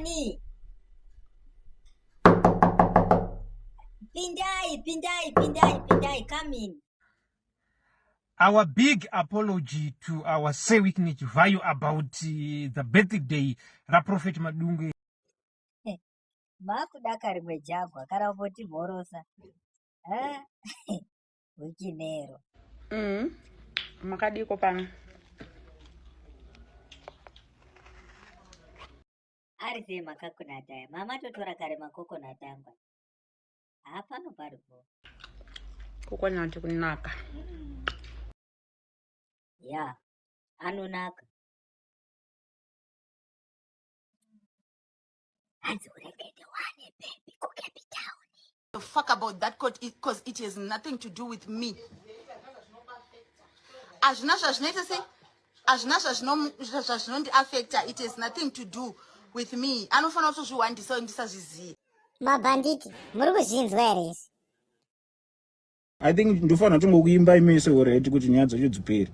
Ndiani? Pindai, pindai, pindai, pindai, come in. Our big apology to our Sir Wickney Chivayo about the birthday raProphet Madungwe. Makuda rimwe jagwa kana kumbotimhorosa. Ha? Wikinero. Makadiko pano. Ari sei makakunata aya? Mama totora kare makokonati angu. Hapano paripo. Kokonati kunaka. Ya, anonaka. Hanzi uregede wane baby ku Cape Town. The fuck about that court because it has nothing to do with me. Hazvina zvazvinoita sei, hazvina zvazvinondiaffecta. It has nothing to do with me. Anofanira kutozviwandisa ndisazvizive. Mabhanditi, muri kuzvinzwa here izvi? I think ndofanira tongokuimba imese already kuti nyaya dzacho dzipere.